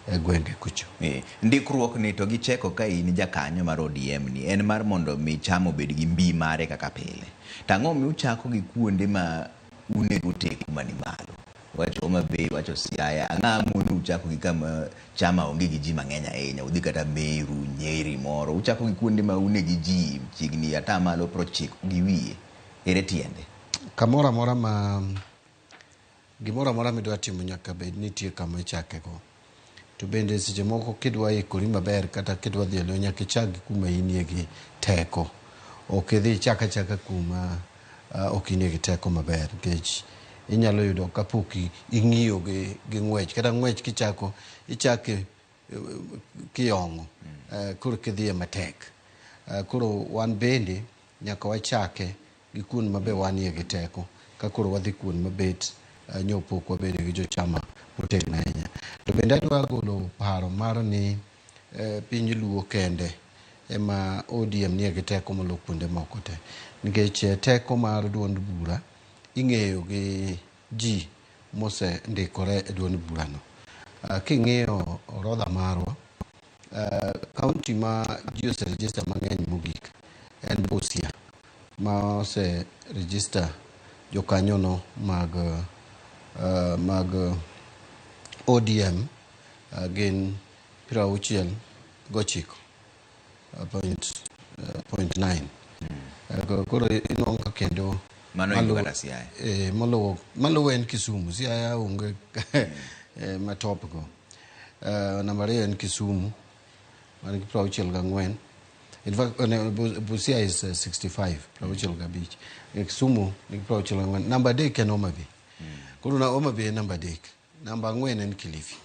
e gwenge kucho. Ndikruok ni to gicheko ka in jakanyo mar ODM ni en mar mondo mi chama obed gi mbi mare kaka pile. To ang'o mi uchako gi kuonde ma unego teku mani malo? Wacho Homa Bay, wacho Siaya, ang'a mono uchako gi kama chama onge gi ji mang'eny ahinya, udhi kata Meru, Nyeri moro, uchako gi kuonde ma une gi ji chiegni atamalo 90 gi wiye. Ere tiende? Kamoro amora ma gimoro amora midwa timo nyaka bed ni nitie kama ichakego. To bende seche moko kidwa ikori maber kata kidwa dhi e lweny nyaka ichak gi kuma inie gi teko. Ok idhi ichak achaka kuma ok inie gi teko maber nikech inyalo yudo kapok ing'iyo gi ng'wech kata ng'wech kichako ichake kiyong'o koro kidhiye matek. Koro wan bende nyaka wachake gi kuond mabe wanie gi teko ka koro wadhi kuond mabet nyo pok wabedo gi jochama motegno ahinya. To bende adwa golo paro mar ni piny Luo kende ema ODM nie gi teko molo kuonde moko te. Nikech teko mar duond bura ing'eyo gi ji mosendikore e duond burano. King'iyo orodha marwa, county ma ji ose register mang'eny mogik en Busia ma ose register jokanyono mag ODM gin 69 point 9. Koro inwang'o ka kendo Mano ingo kata Siaya. Maluwo en Kisumu. Siaya onge matop go. Namba ariyo en Kisumu man gi 64. In fact, Busia is 65, 65. Kisumu nigi 64. Namba adek en Homa Bay. Koro na Homa Bay en namba adek. Namba ang'wen en Kilifi.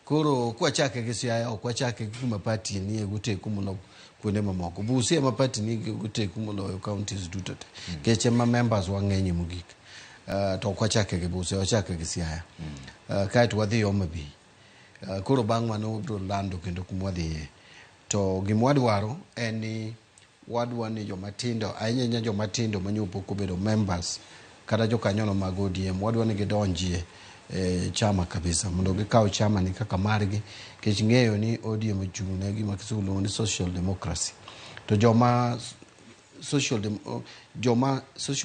Koro kwachake gi Siaya ok wachake gi kuma party nie goteku molo kuonde mamoko. Busia ema party ni goteku moloyo counties duto te. Nikech ema members wang'enyie mogik. To ok wachake gi Busia, wachake gi Siaya. Kaeto wadhi Homa Bay. Koro bang' mano wabiro lando kendo kuma wadhiye. To gima wadwaro en ni wadwa ni joma tindo ahinya ahinya joma tindo manyo pok obedo members kata jokanyono mag ODM wadwa ni gidonjie e chama kabisa mondo gikaw chama ni kaka margi nikech ng'eyo ni ODM ochung' ne gima kisungu luongo ni social democracy. To joma social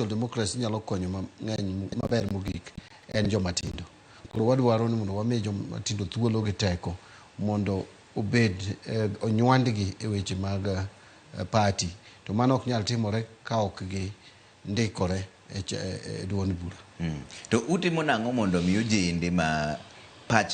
democracy nyalo konyo mang'eny maber mogik en joma tindo. Koro wadwaro ni mondo wami joma tindo thuolo gi teko mondo obed onywandgi e weche mag party. To mano ok nyal timore ka ok gi ndikore e duond bura. To utimo nang'o mondo mi ojende ma pachgi